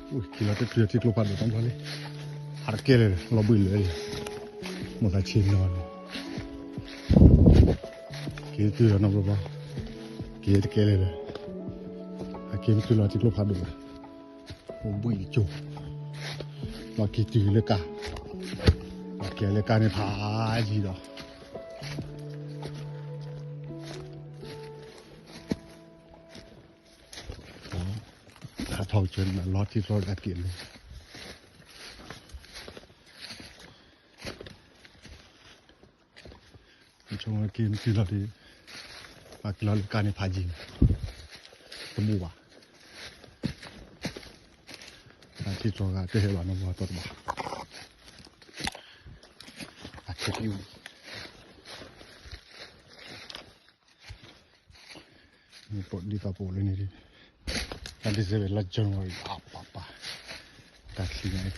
က့ၤလီၤတတုၤထံကျိဖးဒိၣ်နီတဘျီလံ, ဟးတကဲလၢာ် လီၤဘှံးလၢာ်လံ, မိၢ်သးဆ့ၣ်နီၤန့ၣ်, က့ၤတတုၤလီၤနီတဘျီ, က့ၤတကဲလၢာ်ဒီး, အက့ၤမ့ၢ်တုၤလီၤထံကျိဖးဒိၣ်လီၤ, အိၣ်ဘှံးတကၠိ, လီၤက့ၤတုၤလၢကါ, လီၤက့ၤလၢကါန့ၣ်ဖးယံၤဒီး ဟးထီၣ်ကၠိလီၤထံကျိအက့ၢ်လၢ ဆိက့ၤမ့ၢ်တုၤလီၤဒီး, ပက့ၤလီၤလၢကါန့ၣ်ဖးယံၤ, တဘူးဘၣ်, ထံကျိဂၤတဟဲဘၣ်နီၤ ဘၣ်တီတဘၣ်, အဆၢကံၢ် မ့ၢ်ပိာ်ဒ်သိးပအိၣ်လၢန့ၣ်, လါ December လါ January အပၢ်ပၢ်, တၢ်ချံညါက့ၤ,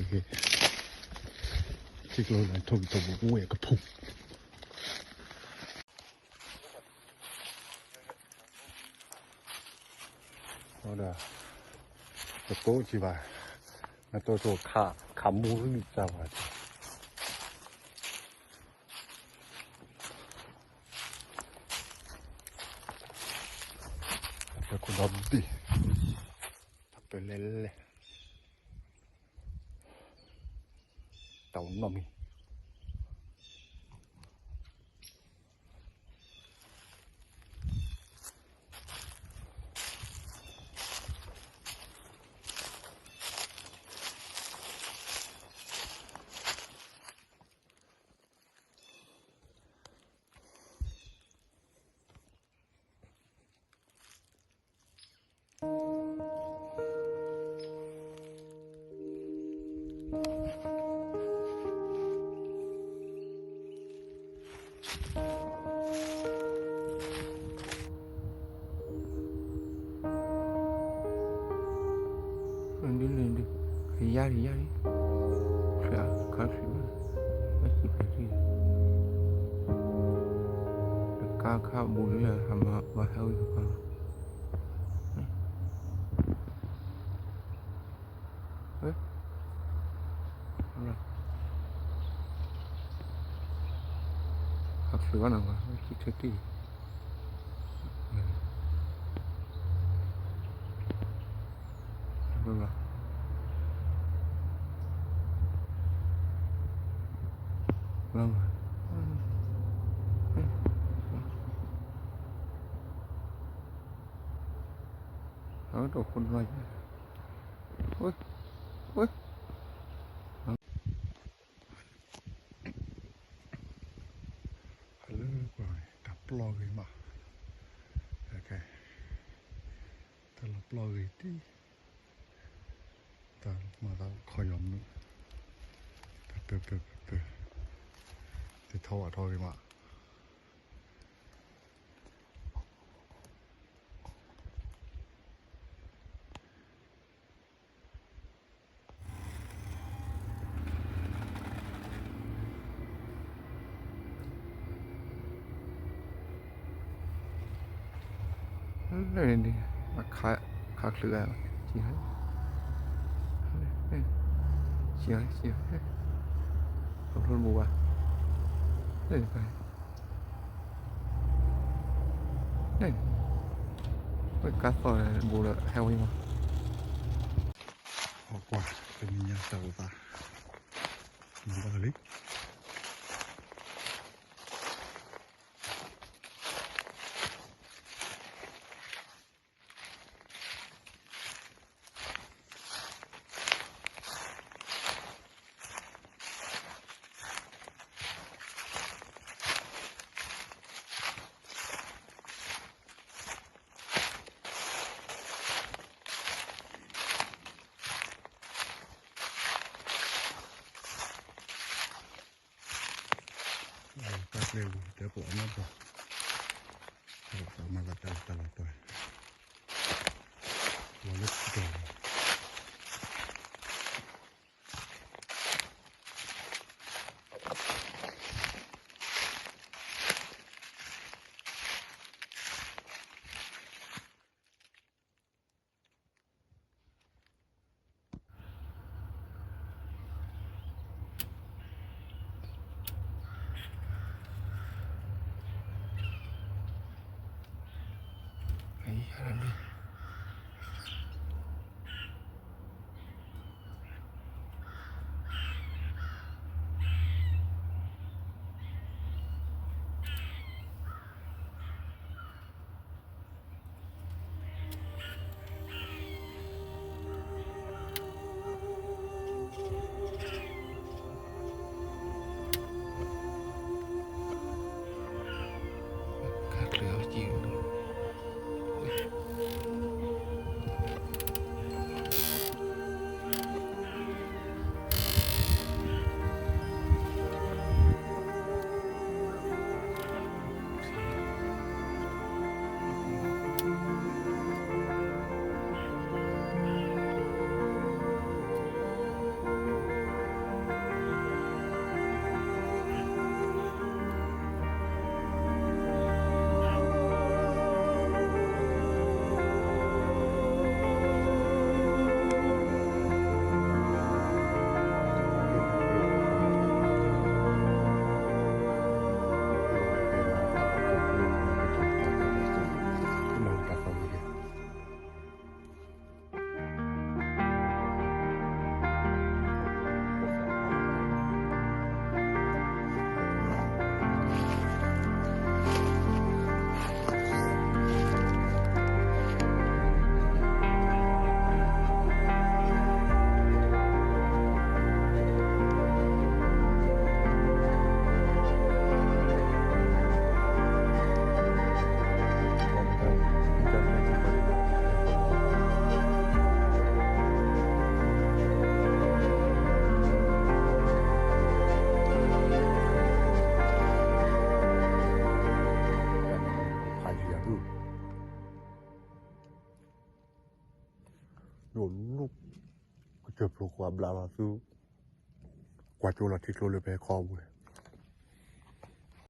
ထံကျိလၢထိၣ်ကထိၣ်ပူၤဝဲၢ်ကဖူး, ဒီး တတိၢ်ကံဘၣ်, နတိၢ်တိၢ်ခးမူလွံၢ်စၢ်ဘၣ် တၢ်ပၢခိၣ်ဒီဘ့ၣ်, တၢ်ပၢလဲၣ်လဲၣ်, တၢ်အိၣ်နီတမံၤ. ဒ်လဲၣ်ဒ်, ယါဒ်ယါဒ်, ချၢခါချၢ, ဘၣ်စံးဖဲထံ, တကါခါဘူးလၢဟးမၤဘၣ်ဟဲဝံၤတကါလီၤ. ဟဲချုးဘၣ်နၤဘၣ် ထံထၢတံၢ်, ဘၣ်ဘၣ်, ဘၣ်ဘၣ်, အဝဲတအိၣ်ခိၣ်နွံ, ဝဲ, ဝဲ လၢကွၢ်န့ၣ် တၢ်ပျီဂ့ၤမး, တၢ်လီၤပျီဂ့ၤတံၢ်, တၢ်မၤသးခီယီၤမနုၤ, တၢ်ပၢပၢပၢပၢ, တထီဝဲထီဂ့ၤမး. လၢန့ၣ် အခါချၢ, စံး, စံး, စံး, ပဖျိမူဘၣ်, လၢန့ၣ်, လၢန့ၣ်, ဝဲကါသီၣ်ဘူးဒီးဟဲဝံၤမး. ကွၢ်, တနံၤညါတၢ်အိၣ်သး, မၤဘၣ်လံ. Tacleu, tacleu, tacleu, tacleu, tacleu, tacleu. တဖျိကွၢ်ဘျးလီၤသု ကွၢ်ကၠိလီၤထံကျိလၢပဟဲခီပူၤန့ၣ်